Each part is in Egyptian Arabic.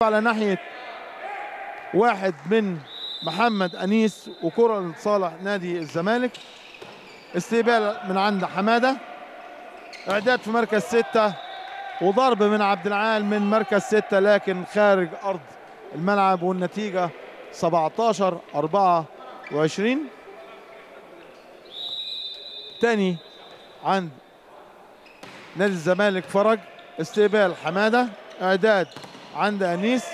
على ناحية واحد من محمد أنيس، وكرة لصالح نادي الزمالك. استقبال من عند حمادة، إعداد في مركز 6، وضرب من عبد العال من مركز 6 لكن خارج أرض الملعب، والنتيجة 17-24. تاني عند نادي الزمالك فرج، استقبال حمادة، إعداد عند أنيس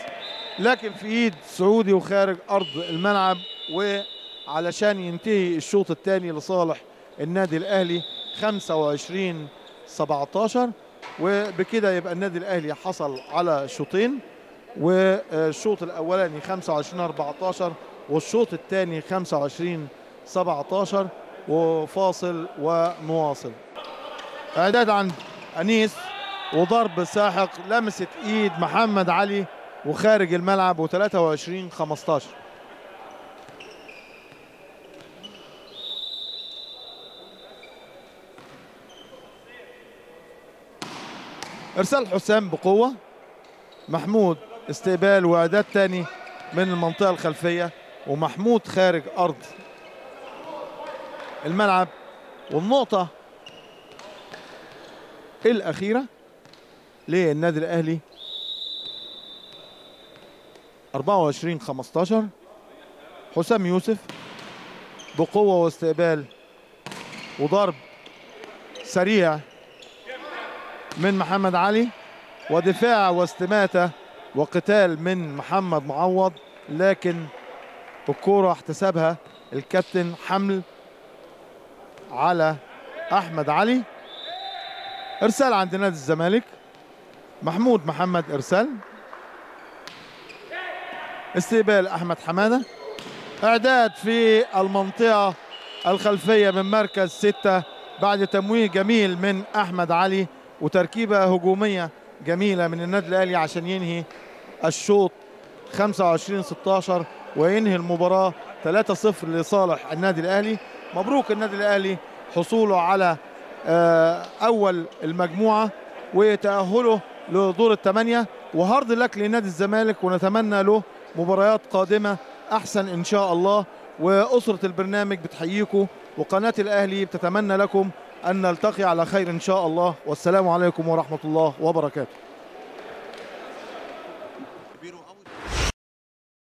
لكن في إيد سعودي وخارج أرض الملعب. وعلشان ينتهي الشوط الثاني لصالح النادي الأهلي 25-17، وبكده يبقى النادي الأهلي حصل على شوطين، والشوط الأولاني 25-14 والشوط الثاني 25-17، وفاصل ونواصل. إعداد عند أنيس وضرب ساحق لمست إيد محمد علي وخارج الملعب، و23-15. إرسال حسام بقوة، محمود استقبال وإعداد تاني من المنطقة الخلفية، ومحمود خارج أرض الملعب. والنقطة الأخيرة للنادي الأهلي 24-15. حسام يوسف بقوة واستقبال وضرب سريع من محمد علي، ودفاع واستماتة وقتال من محمد معوض، لكن الكورة احتسبها الكابتن حمل على أحمد علي. إرسال عند نادي الزمالك، محمود محمد إرسال، استقبال أحمد حمادة، إعداد في المنطقة الخلفية من مركز 6 بعد تمويه جميل من أحمد علي وتركيبة هجومية جميلة من النادي الأهلي عشان ينهي الشوط 25-16 وينهي المباراة 3-0 لصالح النادي الأهلي. مبروك النادي الأهلي حصوله على أول المجموعة وتأهله لدور الثمانية، وهارد لك لنادي الزمالك، ونتمنى له مباريات قادمة أحسن إن شاء الله. وأسرة البرنامج بتحييكم، وقناة الأهلي بتتمنى لكم أن نلتقي على خير إن شاء الله، والسلام عليكم ورحمة الله وبركاته.